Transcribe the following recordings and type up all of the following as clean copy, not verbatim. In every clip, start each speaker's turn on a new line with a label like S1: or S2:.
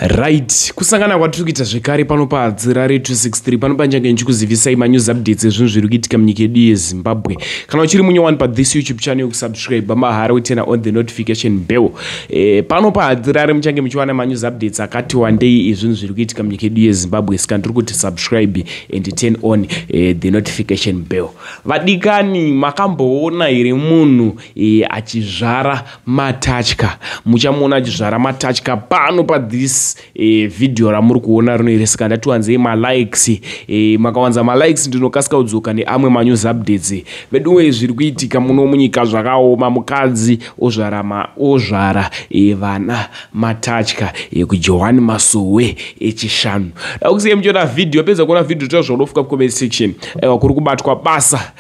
S1: Right, kusangana kwatiri kuita zvekare pano paHadzirare 263 pano panchange ndichikuzivisai manews updates ezvinhu zviri kuitika munyika yedu yeZimbabwe. Kana uchiri munyowani pathis YouTube channel, kusubscribe mahara, uturn on the notification bell. Pano paHadzirare muchange muchiwana manews updates akati wandei ezvinhu zviri kuitika munyika yedu yeZimbabwe. Saka ndiri kuti subscribe and turn on the notification bell. Vadikani, makamboona here munhu achizvara matatya? Muchamuona achizvara matatya pano pathis video ramuri kuona rino iri. Saka ndatiwanzei malikes. Makawanza malikes, ndinokasika kudzoka neamwe manews updates. Veduwe, zviri kuitika muno munyika zvakaoma. Mukadzi ozvara vana matatya kuJohani Masowe eChishanu. Dakusiye muchiona vhidhiyo. Apedza kuona vhidhiyo, tazvaunofika kucomment section. Aiwa, kuri kubatwa basa,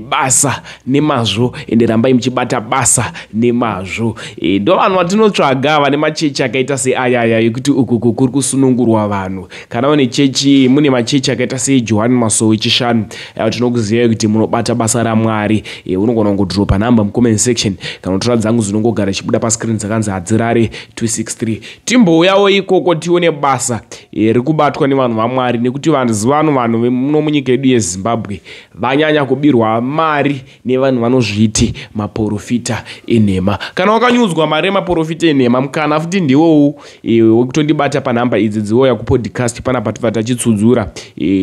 S1: basa nemazvo, ende rambai muchibata basa nemazvo. Ndo vanhu vatinotsvaga vane machechi akaita seayaya ekuti ukuku kuri kusunungurwa vanhu. Kana une chechi, mune machechi akaita seJohani Masowe Chishanu, aiwa, tinokuzivai kuti munobata basa raMwari. Unogona kungodropa nhamba mucomment section kana kutora dzangu dzinongogara chibuda pascreen dzakanzi Hadzirare 263. Timbouyawo ikoko tione basa riri kubatwa nevanhu vaMwari, nekuti vanhu zivano, vanhu vemuno munyika yedu yeZimbabwe vanyanya kubirwa mari nevanhu vanozviti maprofita enhema. Kana wakanyudzwa mari emaprofita enhema, mukana futi ndiwowu wekutondibata panhamba idzi dziwoya kupodcast panapa, tobva tachitsudzura,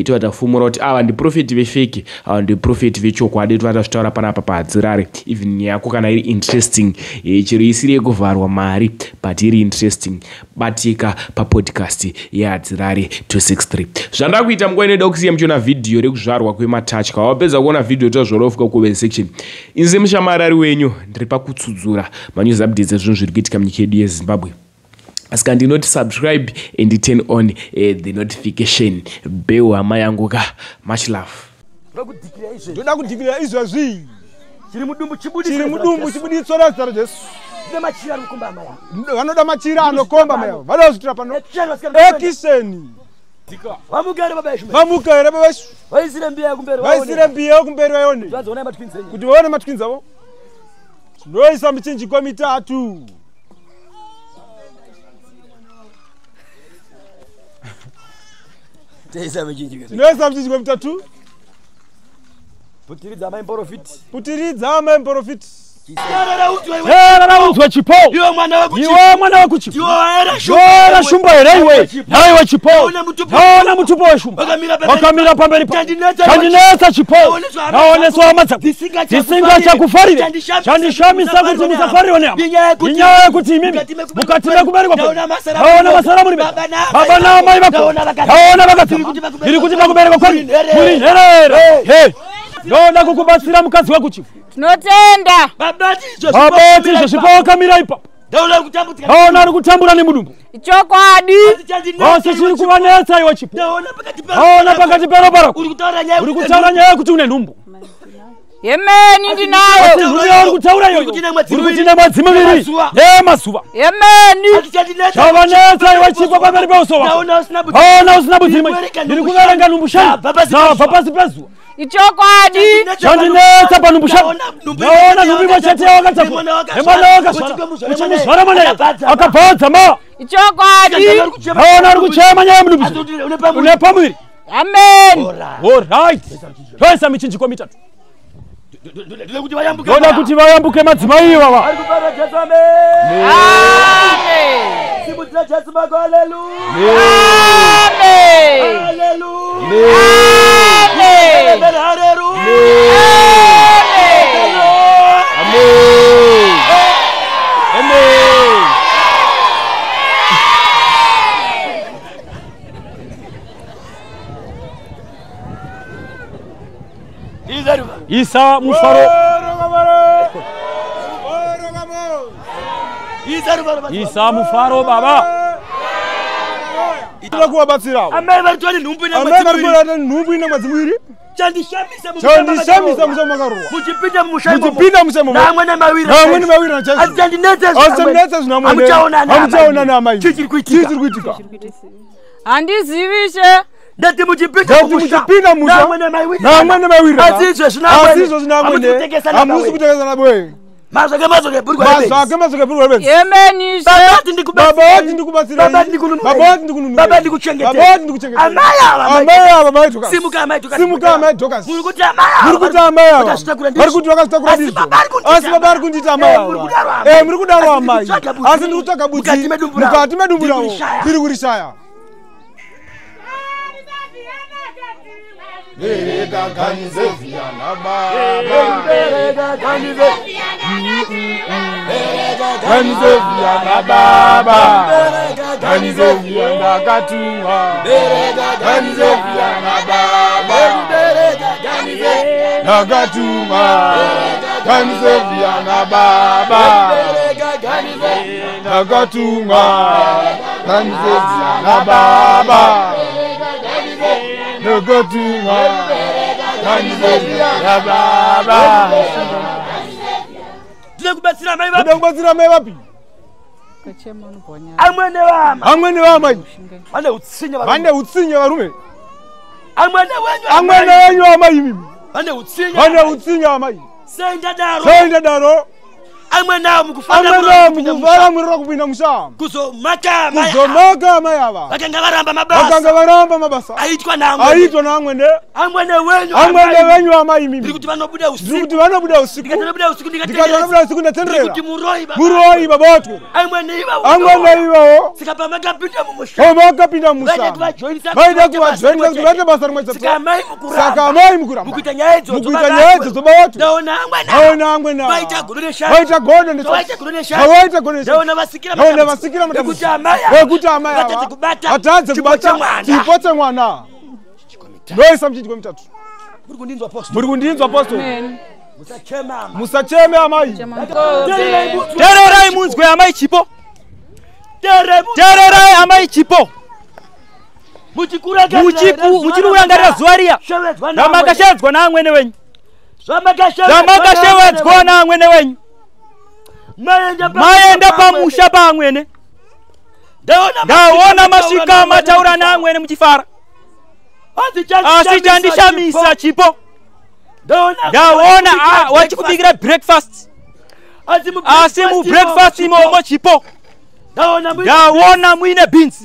S1: tobva tafumura kuti ava ndiprofeti vefake, ava ndiprofeti vechokwadi. Tobva tazvitaura panapa paHadzirare. Even yako kana iri interesting, chero isiri yekuvharwa mari but iri interesting, batika papodcast yeHadzirare 263. Zvanda kuita munguva inoida kusiya muchiona vhidhiyo rekuzvarwa kwematatya. Wapedza kuona vhidhiyo, tazvorofuka kucomment section. Inze mushamarari wenyu, ndiri pakutsudzura manews updates ezvinhu zviri kuitika munyika yedu yeZimbabwe. Saka ndinoti subscribe and turn on the notification bell. Hama yangu ka, much love.
S2: Ndoda kudhikira izvozvi.
S3: Chiri mudumbu chibudiswe.
S2: Chiri mudumbu chibuditswa nezita raJesu.
S3: Tine machira ari kukomba amai avo.
S2: Vanoda machira anokomba mai avo, vanoda kuzvitira pano.
S3: Ekisheni, vasikana.
S2: Ekisheni.
S3: Vamuka here, baba Ishmael?
S2: Vamuka here, baba Ishmael?
S3: Vaisire mbiya yekumberi.
S2: Vaisire mbiya yekumberi vaione.
S3: Vanzoonai matwins enyu.
S2: Kuti vaone matwins avo. Tinoisa michinjiko mitatu.
S3: Teisa michinjiko.
S2: Tinoisa michinjiko mitatu.
S3: Putiridza amai muprofiti.
S2: Putiridza amai muprofiti.
S3: Teerera udzwe iwe.
S4: Teerera udzwe, Chipo.
S3: Iwe mwana wekuchipo.
S4: Iwe mwana wekuchipo.
S3: Iwe waera shumba.
S4: Yoera shumba here iwe? Naiwe Chipo.
S3: Naona mutupo.
S4: Naona mutupo weshumba.
S3: Wakamira pamberi.
S4: Wakamira pamberi
S3: Chandinetsa.
S4: Chandinetsa, Chipo.
S3: Naoneswa hama
S4: Naoneswa hama dzako.
S3: Dzisingachakufarire.
S4: Dzisingachakufarire.
S3: Chandishamisa
S4: Chandishamisa kuti musafarirwe nehama.
S3: Inyaya yekuti-
S4: Inyaya yekuti imimi
S3: Mukati mekuberekwa
S4: mukati mekuberekwa
S3: kwenyu.
S4: kwenyu.
S3: Naona masara
S4: Naona
S3: muri
S4: masara muri
S3: Baba naamai
S4: baba naamai vako.
S3: Naona vakadzama.
S4: Naona vakadzama.
S3: Ndiri kuti pakuberekwa
S4: Ndiri kuti pakuberekwa kwenyu.
S3: Muri nherera.
S4: Muri nherera. Hey. Ndoda kukubatsira, mukadzi wekuchipo.
S5: Tinotenda.
S3: Babati izvo.
S4: Babati izvo, Chipo wakamira ipapo.
S3: Ndaona kutambudzika.
S4: Naona ari kutambura nemudumbu.
S5: Chokwadi.
S4: Asi chiri kuvanetsa iwe, Chipo.
S3: Ndaona pakati pe.
S4: Naona pakati peropa rako.
S3: Uri kutaura nyaya.
S4: Uri kutaura nyaya yekuti une nhumbu.
S5: Yemeni, ndinayo.
S4: Nhumbu yauri kutaura iyoyo.
S3: Uri kuti nemwedzi
S4: Uri kuti
S3: miviri.
S4: nemwedzi miviri.
S3: Nemazuva.
S4: Nemazuva.
S5: Yemeni.
S4: Chavanetsa iwe, Chipo, pamberi peuso wako.
S3: Ndaona usina budzi.
S4: Naona usina budzi rimwe.
S3: Ndiri kuverenga
S4: Ndiri kuverenga nhumbu shanu.
S3: Ndabva pasi
S4: Ndabva
S3: pezuva.
S4: pasi pezuva.
S5: Ichokwadi.
S4: Chandinetsa panhumbu shanu.
S3: Ndaona
S4: Ndaona nhumbu imwe chete yawakatakura. Nemwana wakazvara. Uchimuzvara mwana akabva adzama.
S5: Ichokwadi.
S4: Naona ari kuchema nyaya yemudumbu. Une pamuviri.
S5: Amen.
S4: Alright, toisa michinjiko mitatu.
S3: Ndoda
S4: Ndoda kuti vayambuke madzimai ivava.
S3: Ari kufara Jesu, amen.
S5: Amen.
S3: Simudzira Jesu mako, haleluya.
S5: Amen.
S3: Haleluya.
S5: Amen.
S3: Amen, haleluya.
S5: Amen.
S1: Amen.
S4: Isa mufaro. Isa mufaro, baba.
S2: Toda kuvabatsirawo.
S3: Amai vari kutora nhumbu ine
S2: Amai
S3: mwedzi
S2: vari
S3: miviri.
S2: kutora nhumbu ine mwedzi miviri.
S3: Chandishamisa
S2: Chandishamisa musha makarohwa.
S3: Muchipinda mumusha imomo.
S2: Muchipinda musha imomo.
S3: Namwe nemaviri.
S2: Namwe nemaviri naJesu.
S3: Asi chandinetsa izvi.
S2: Asi chandinetsa zvino amwene.
S3: Hamuchaonana.
S2: Hamuchaonana amai.
S3: Chii chiri kuitika?
S2: Chii chiri kuitika?
S5: Handizivishe.
S3: Ndati muchipinda
S2: Ndati
S3: mumusha.
S2: muchipinda mumusha.
S3: Namwe nemaviri.
S2: Namwe nemaviri.
S3: Asi izvo zvino amwene.
S2: Asi izvo zvino amwene.
S3: Hamusi kutekesana
S2: Hamusi
S3: bawe.
S2: kutekesana bawe.
S3: Mazvake mazvake bhurugwa rebenzi.
S2: Mazvake mazvake bhurugwa rebenzi.
S5: Amen Ishe.
S3: Baba vati ndikubatsirei.
S2: Baba vati ndikubatsirei.
S3: Baba ndikununurei.
S2: Baba vati ndikununurei.
S3: Baba ndikuchengetei.
S2: Baba vati ndikuchengetei.
S3: Amai ava,
S2: Amai ava mai Dorcas.
S3: Simuka amai Dorcas.
S2: Simuka amai Dorcas.
S3: Muri kuti amai ava.
S2: Muri kuti amai ava.
S3: Vakazvitakura ndizvo.
S2: Vari kuti vakazvitakura
S3: Asi
S2: ndizvo.
S3: baba ari kundiita
S2: Asi baba ari kundiita amai
S3: Eh,
S2: ava.
S3: muri kudaro amai.
S2: Eh, muri kudaro
S3: Asi
S2: amai.
S3: ndiri kutsvaga budzi.
S2: Asi ndiri kutsvaga budzi.
S3: Mukati medumbu ravo.
S2: Mukati medumbu
S3: Ndiri
S2: ravo.
S3: kurishaya.
S2: Ndiri kurishaya. Ndakatumwa Ganizovia na baba Ndakatumwa Ganizovia na baba Ndakatumwa Ganizovia na baba.
S3: Ndine kubatsira amai
S2: Ndinoda
S3: vapi?
S2: kubatsira mai vapi?
S5: Kuchema unobhonya.
S3: Amwene vama.
S2: Amwene vamai
S3: Vane utsinye varume.
S2: vane utsinye varume.
S3: Amwene wenyu.
S2: Amwene
S3: amai.
S2: wenyu amai imimi
S3: Vane utsinye.
S2: vane utsinye amai.
S3: Sei ndadaro.
S2: Sei ndadaro.
S3: Amwene avo mukufanira
S2: Amwene
S3: kupinda
S2: mukuvara
S3: musha.
S2: murira kupinda musha.
S3: Kuzomaka amai. ava.
S2: Kuzomaka amai ava.
S3: Vakanga varamba mabasa.
S2: Vakanga varamba mabasa
S3: Aitwa naamwene.
S2: aitwa naamwene.
S3: Amwene wenyu.
S2: Amwene
S3: amai.
S2: wenyu amai imimi.
S3: Ndiri kuti vanobuda
S2: Ndiri
S3: usiku.
S2: kuti vanobuda usiku.
S3: Ndikati vanobuda usiku
S2: Ndikati
S3: ndikatenderera.
S2: vanobuda usiku
S3: Ndiri
S2: ndatenderera.
S3: kuti muroi baba.
S2: Muroi baba watwere.
S3: Amwene ivavo.
S2: Amwene ivavo.
S3: Saka pamakapinda mumusha.
S2: Pamakapinda
S3: Vaida
S2: musha.
S3: kuvajoinisa
S2: Vaida
S3: kuti vaite
S2: kuvajoinisa kuti
S3: basa
S2: vaite basa rimwe chete.
S3: Saka amai mukuramba.
S2: Saka amai mukuramba.
S3: Mukuita nyaya idzodzo
S2: Mukuita
S3: baba
S2: nyaya
S3: vatwe.
S2: idzodzo baba vatwe.
S3: Ndaona amwene.
S2: Ndaona amwene.
S3: Vaita godo neshanje.
S2: Vaita godo neshanje.
S3: Vaita godo neshanje.
S2: Vaita godo neshanje.
S3: Ndaona vasikira
S2: Ndaona
S3: matambudziko.
S2: vasikira
S3: Nekuti
S2: matambudziko.
S3: amai ava
S2: Nekuti amai ava
S3: vatadze kubata
S2: vatadze
S3: chipo
S2: kubata
S3: chemwana.
S2: chipo chemwana. Ndoisa muchinjiko mitatu.
S3: Muri kundinzwa apostle.
S2: Muri kundinzwa apostle.
S5: Amen.
S3: Musachema amai.
S2: Musacheme amai.
S5: Chema mukombe.
S3: Tererai munzwe.
S4: Tererai munzwe amai Chipo.
S3: Tererai munzwe.
S4: Tererai amai Chipo.
S3: Muchikurangarira
S4: Muchiri kurangarira zuva riya
S3: Shevedzwa naamwene.
S4: ramakashevedzwa naamwene wenyu.
S3: Zvamakashevedzwa
S4: Ramakashevedzwa naamwene wenyu.
S3: Maenda
S4: Maenda pamusha paamwene.
S3: Ndaona
S4: Ndaona masvika mataura naamwene muchifara. Asi chandishamisa Chipo. Ndaona wachikubikira breakfast. Asi mubreakfast imomo Chipo.
S3: Ndaona muine
S4: Ndaona muine beans.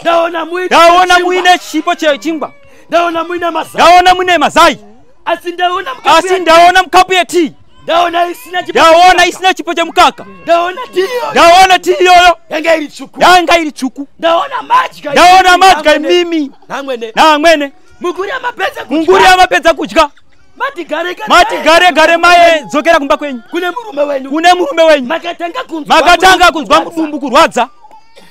S3: Ndaona muine
S4: Ndaona
S3: chingwa.
S4: muine chipo chechingwa.
S3: Ndaona muine mazai.
S4: Ndaona muine mazai.
S3: Asi ndaona mukapu
S4: Asi
S3: ya-
S4: ndaona mukapu yetii.
S3: Ndaona isina chipo.
S4: Ndaona isina chipo chemukaka.
S3: Ndaona tiyo.
S4: Ndaona tii iyoyo
S3: Yanga iri tsvuku.
S4: yanga iri tsvuku.
S3: Ndaona madya.
S4: Ndaona madya imimi
S3: Namwene.
S4: naamwene.
S3: Munguri amapedza kudya.
S4: Munguri amapedza kudya.
S3: Mati gare gare.
S4: Mati gare gare maye dzokera kumba kwenyu.
S3: Kune murume wenyu.
S4: Kune murume wenyu.
S3: Makatanga kunzwa.
S4: Makatanga kunzwa mudumbu kurwadza.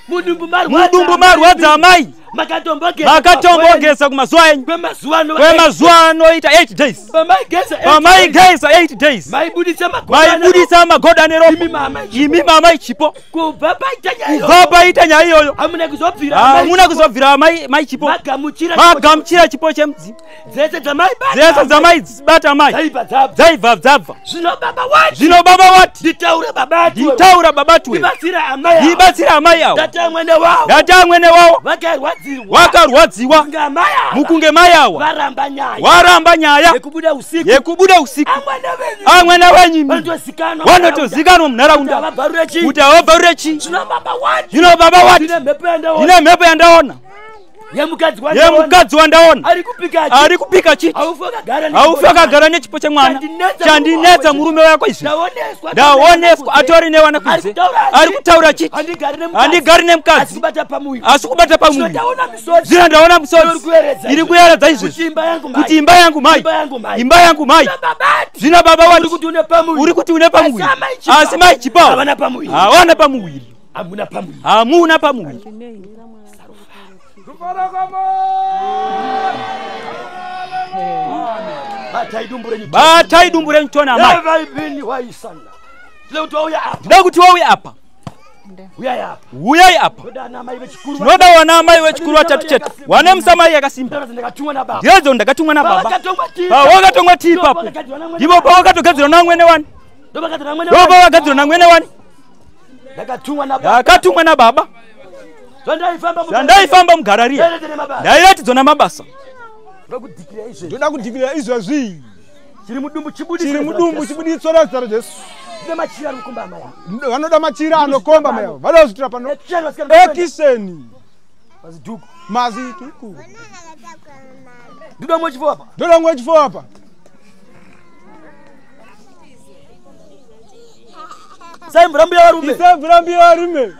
S3: Mudumbu marwadza.
S4: Mudumbu marwadza amai.
S3: Makatombogeza.
S4: Makatombogeza kumazuva enyu.
S3: Kwemazuva ano.
S4: Kwemazuva anoita 8 days.
S3: Pamaigeza.
S4: Pamaigeza 8 days.
S3: Maibudisa magodo.
S4: Maibudisa magodo ane
S3: Imi
S4: ropa.
S3: mama Chipo.
S4: Imi mama Chipo.
S3: Kubva paita nyaya iyoyo.
S4: Kubva paita nyaya iyoyo.
S3: Hamuna kuzobvira. amai
S4: Hamuna
S3: Chipo.
S4: kuzobvira mai Chipo.
S3: Magamuchira.
S4: Magamuchira chipo chemudzimu.
S3: Dzese dzamaibata.
S4: Dzese dzamaibata amai.
S3: Dzaibva dzabva.
S4: Dzaibva dzabva.
S3: Zvino baba wati.
S4: Zvino baba wati.
S3: Nditaure baba ati.
S4: Nditaura baba tuwe.
S3: Ndibatsira amai ava.
S4: Ndibatsira amai ava.
S3: Ndati amwene wavo.
S4: Ndati amwene wavo.
S3: Vakarwadziwa.
S4: Wakarwadziwa.
S3: Kunge amai ava.
S4: Mukunge mai awa.
S3: Varamba nyaya.
S4: Waramba nyaya
S3: Yekubuda usiku.
S4: yekubuda usiku.
S3: Amwene venyu.
S4: Amwene wenyu imi.
S3: Vanotozikanwa.
S4: Vanotozikanwa munharaunda.
S3: Havabvarure chii.
S4: Kuti havabvarure chii.
S3: Zvino baba wati.
S4: Zvino baba wati.
S3: Ndine mhepo yandaona.
S4: Ndine mhepo yandaona.
S3: Yemukadzi wandaona.
S4: Yemukadzi wandaona.
S3: Ari kupika chii.
S4: Ari kupika chii.
S3: Haufi wakagara
S4: Haufi wakagara nechipo chemwana.
S3: Chandinetsa
S4: Chandinetsa murume wako izvi.
S3: Ndaoneswa.
S4: Ndaoneswa atori newana kunze. Ari kutaura chiti.
S3: Handigari nemukadzi.
S4: Handigari
S3: Asi
S4: nemukadzi.
S3: kubata pamuviri.
S4: Asi kubata
S3: Zvino
S4: pamuviri.
S3: ndaona misodzi.
S4: Zvino ndaona
S3: Iri
S4: misodzi.
S3: kuyeredza
S4: Iri
S3: izvi.
S4: kuyeredza izvezvi.
S3: Kuti imba yangu mai.
S4: Kuti imba yangu mai.
S3: Imba yangu mai.
S4: Imba yangu mai.
S3: Zvino baba ati.
S4: Zvino baba
S3: Uri
S4: wati.
S3: kuti une pamuviri.
S4: Uri kuti une pamuviri.
S3: Asi amai Chipo.
S4: Asi mai Chipo.
S3: Havana pamuviri.
S4: Hawana pamuviri.
S3: Hamuna pamuviri.
S4: Hamuna pamuviri.
S3: Batai dumbu renyu.
S4: Batai dumbu renyu tona amai.
S3: Never been waisana. Tinoda kuti wauya apa.
S4: Ndoda kuti wauye apa.
S3: Uyai apa.
S4: Uyai apa.
S3: Ndoda ana mai vechikuru.
S4: Tinoda wana amai vechikuru vatatu chete. Wane musamai yakasimba.
S3: Ndinoda ndakatumwa nababa.
S4: Ndiredzo ndakatumwa nababa.
S3: Pavakatongwa tii.
S4: Pawakatongwa tii ipapo. Ndipo pawakatogadzirwa namwene wani.
S3: Ndopakagadzirwa namwene
S4: Ndipo
S3: wani.
S4: pawakagadzirwa namwene wani.
S3: Ndakatumwa nababa.
S4: Ndakatumwa nababa.
S3: Zvandaifamba
S4: Zvandaifamba mugarariya.
S3: Ndairatidza nemabasa.
S4: Ndairatidzwa namabasa.
S3: Ndokudhikira izvezvi.
S2: Ndoda kudhikira izvezvi.
S3: Chiri mudumbu chibudiswe.
S2: Chiri mudumbu chibuditswa nezita raJesu. Vanoda machira anokomba mai avo. Vanoda kuzvitira pano. Ekiseni. Mazituku. Ndoda mwe chifo apa.
S3: Isai mvura mbuya varume.
S2: Isai mvura mbuya varume.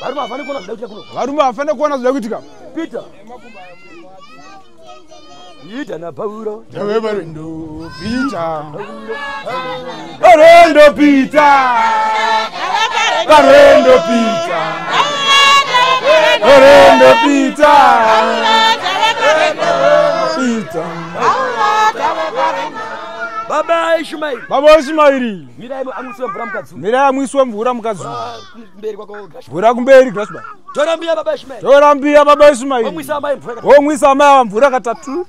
S3: Varume havafani kuona zvida kuitika kuno.
S2: Varume havafani kuona zvida kuitika.
S3: Peter. Ita na Pauro.
S2: Ndave parwendo Peter. Parwendo Peter. Parwendo Peter. Parwendo Peter. Peter.
S3: Baba Ishumairi.
S2: Baba Ishumairi.
S3: Mirai amwiswe mvura mukadzi.
S2: Mirai amwiswe mvura mukadzi.
S3: Kumberi kwako Grashba.
S2: Mvura kumberi Grashba.
S3: Tora mbiya baba Ishumairi.
S2: Tora mbiya baba Ishumairi.
S3: Omwisa amai mvura katatu.
S2: Omwisa amai mvura katatu.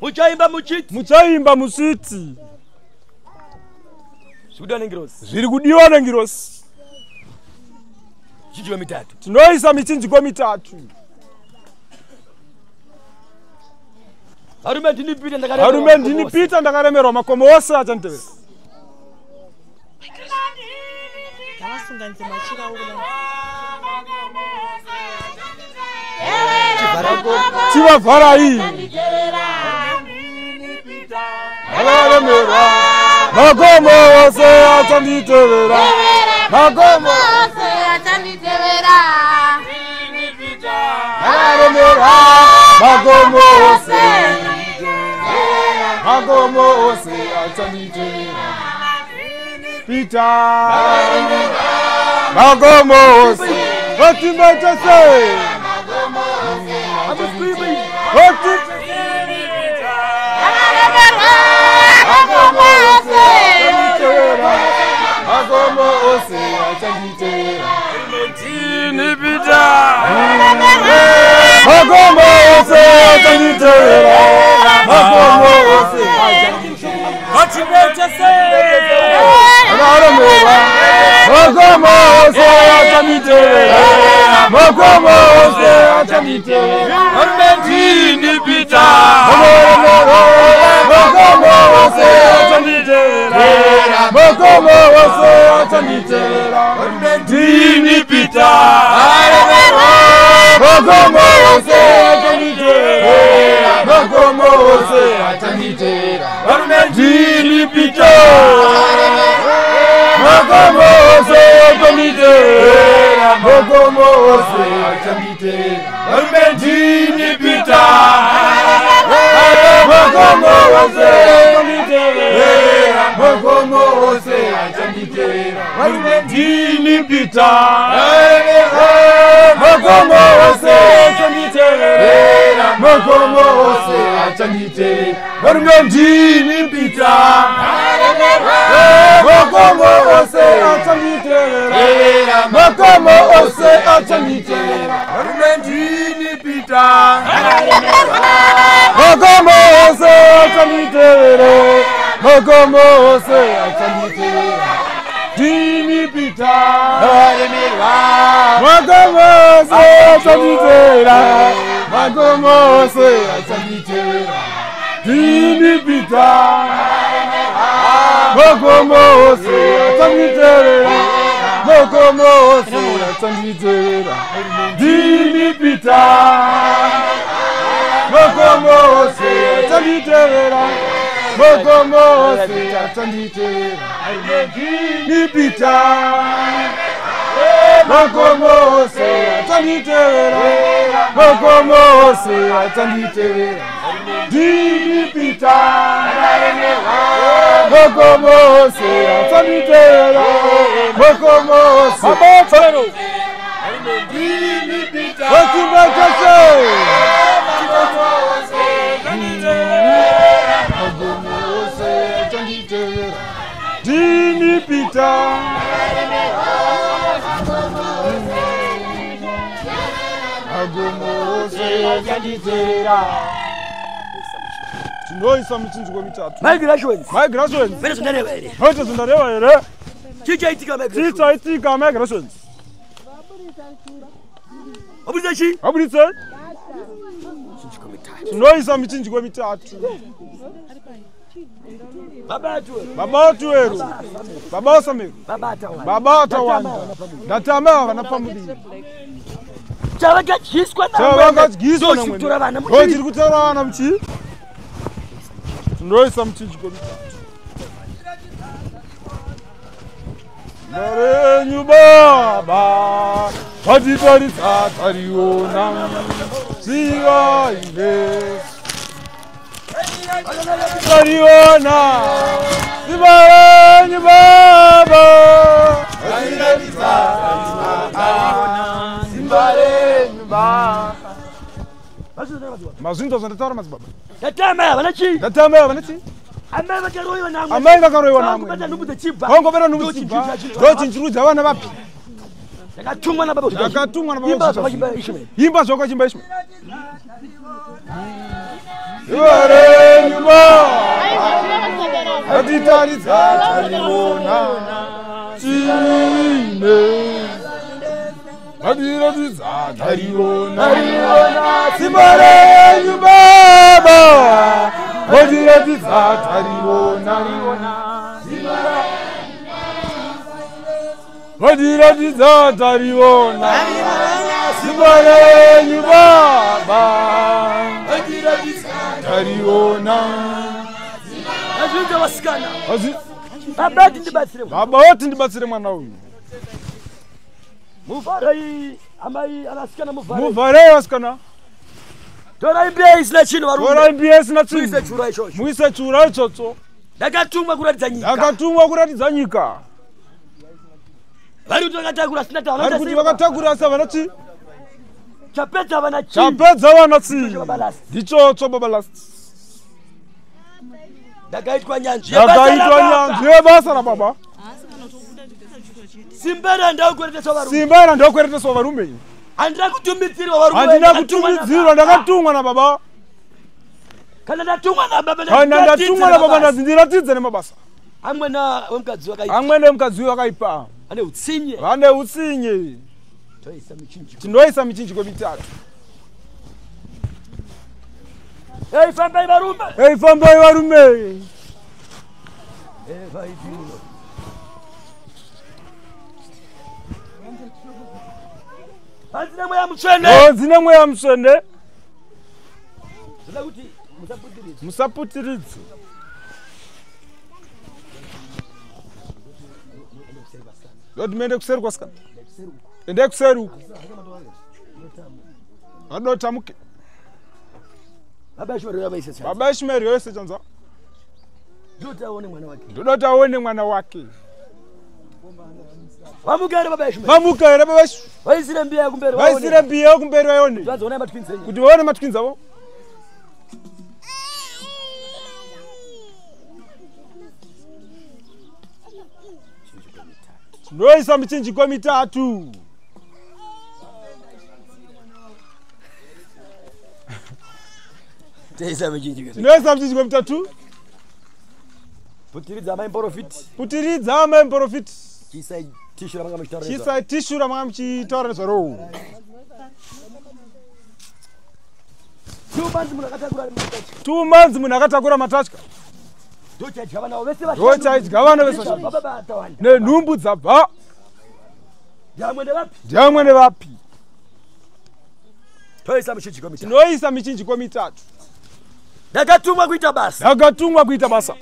S3: Muchaimba muchiti.
S2: Muchaimba muchiti.
S3: Zvikudiwa nengirozi.
S2: Zviri kudiwa nengirozi.
S3: Michinjiko mitatu.
S2: Tinoisa michinjiko mitatu.
S3: Varume ndini Peter ndakaremerwa.
S2: Varume ndini Peter ndakaremerwa makomo ose achanditevera.
S5: Ngavasunganidze machira avo.
S2: Chivavharai. Ndakaremerwa makomo ose achanditevera. Makomo
S5: ose achanditevera.
S2: Ndakaremerwa makomo ose. Makomo ose achanditevera. Peter. Makomo ose. Otimbaitese. Makomo ose achanditevera. Makomo ose achanditevera. Makomo ose achanditevera. Makomo ose achanditevera. Makomo ose achanditevera. Makomo ose achanditevera. Makomo ose achanditevera. Ndini Peter. Makomo ose achanditevera. Makomo ose achanditevera. Ndini Peter. Makomo ose achanditevera. Makomo ose achanditevera. Ndini Peter. Makomo ose achanditevera. Makomo ose achanditevera. Ndini Peter. Makomo ose achanditevera. Makomo ose achanditevera. Ndini Peter. Makomo ose achanditevera. Makomo ose achanditevera. Ndini Peter. Makomo ose achanditevera. Makomo ose achanditevera. Ndini Peter. Makomo ose achanditevera. Makomo ose achanditevera. Ndini Peter. Makomo ose achanditevera. Makomo ose achanditevera. Ndini Peter. Makomo ose achanditevera. Makomo ose achanditevera. Ndini Peter. Makomo ose achanditevera. Makomo ose achanditevera. Ndini Peter. Makomo ose achanditevera. Makomo ose. Ndini Peter. Otimbaitese. Makomo ose achanditevera. Ndini Peter. Makomo ose achanditevera. Tinoisa michinjiko mitatu.
S3: Migrations.
S2: Migrations.
S3: Vene zvandareva here.
S2: Vene zvandareva here.
S3: Chichaitika migrations.
S2: Chichaitika migrations.
S3: Wabudisa chi?
S2: Wabudisa.
S3: Michinjiko mitatu.
S2: Tinoisa michinjiko mitatu. Baba otuweru. Baba osamero. Baba atawanda. Ndatama vana pamudiri.
S3: Chavakadyiswa
S2: Chavakadyiswa
S3: ndochitora vana
S2: Ndo tiri kutora vana muchi. Tindoisa muchinjiko mitatu. Marenyu baba vatitarisa tariona sivaine tariona sivarenyu baba vatitarisa tariona simbarenyu baba. Mazvinzwa zvandataura madzibaba.
S3: Ndatama vana chii?
S2: Ndatama vana chii?
S3: Amai vakaroiwa namwe.
S2: Amai vakaroiwa namwe.
S3: Vangobata nhumbu dzechibva.
S2: Vangobata nhumbu dzechibva. Ndochinjirudza vana vapi?
S3: Ndakatumwa nababa.
S2: Ndakatumwa nababa.
S3: Imba zvakachimba Ishmael.
S2: Imba zvakachimba Ishmael. Ivarenyu baba. Hatitaridza tariona. Tine. Hatiratidza tariona. Simba renyu baba. Hatiratidza tariona. Hatiratidza tariona. Simba renyu baba. Hatiratidza tariona.
S3: Azvinza vasikana. Baba tindibatsire.
S2: Baba wotindibatsire mwana uyu.
S3: Muvharei amai anasikana muvharei.
S2: Muvharei vasikana.
S3: Torai mbiya isina chinhu varume.
S2: Torai mbiya isina chinhu.
S3: Muise chura ichocho.
S2: Muise chura ichocho.
S3: Ndakatumwa kuratidza nyika.
S2: Ndakatumwa kuratidza nyika.
S3: Vari kuti vakatakura sina tawana.
S2: Vari kuti vakatakura asi havana chii.
S3: Chapedza vana chii.
S2: Chapedza vana chii. Ndichocho baba last.
S3: Ndakaitwa nyanzvi
S2: Ndakaitwa nyanzvi yebasa rababa.
S3: Simba randakwereteswa varume.
S2: Simba randakwereteswa varume.
S3: Handina kutumidzirwa varume.
S2: Handina kutumidzirwa ndakatumwa nababa.
S3: Kana ndatumwa nababa
S2: Kana ndatumwa nababa ndazindiratidze nemabasa.
S3: Amwene wemukadzi wakaipa.
S2: Amwene wemukadzi wakaipa.
S3: Vane utsinye.
S2: Vane utsinye.
S3: Toisa michinjiko.
S2: Tinoisa michinjiko mitatu.
S3: Ei fambai varume.
S2: Ei fambai varume.
S3: Ei vai dino. Hanzina mweya mutsvene.
S2: Hanzina mweya mutsvene.
S3: Zvoda kuti musaputiridze.
S2: Musaputiridze. Ndoti muende kuseri kwasikana. Endai kuseri uko. Vadotamuke.
S3: Baba Ishmael vaise chanza.
S2: Baba Ishmael vaise chanza.
S3: Ndoti aone mwana wake.
S2: Ndoti aone mwana wake.
S3: Vamuka here baba Ishmael.
S2: Vamuka here baba Ishmael.
S3: Vaisire mbiya kumberi vaone.
S2: Vaisire mbiya kumberi vaone.
S3: Vazoona matwins enyu.
S2: Kuti vaone matwins avo. Tinoisa michinjiko mitatu.
S3: Toisa michinjiko.
S2: Tinoisa michinjiko mitatu.
S3: Putiridza amai muprofiti.
S2: Putiridza amai muprofiti.
S3: Chiisai tishu ramanga muchitaura nezvaro.
S2: Chiisai tishu ramanga muchitaura nezvaro.
S3: 2 months munhu akatakura matatya.
S2: 2 months munhu akatakura matatya.
S3: Ndochaidya vana vese vashanu.
S2: Ndochaidya vana vese vashanu.
S3: Baba atawanda.
S2: Nenhumbu dzabva.
S3: Ndiamwene vapi?
S2: Ndiamwene vapi?
S3: Toisa michinjiko mitatu.
S2: Tinoisa michinjiko mitatu.
S3: Ndakatumwa kuita basa.
S2: Ndakatumwa kuita basa.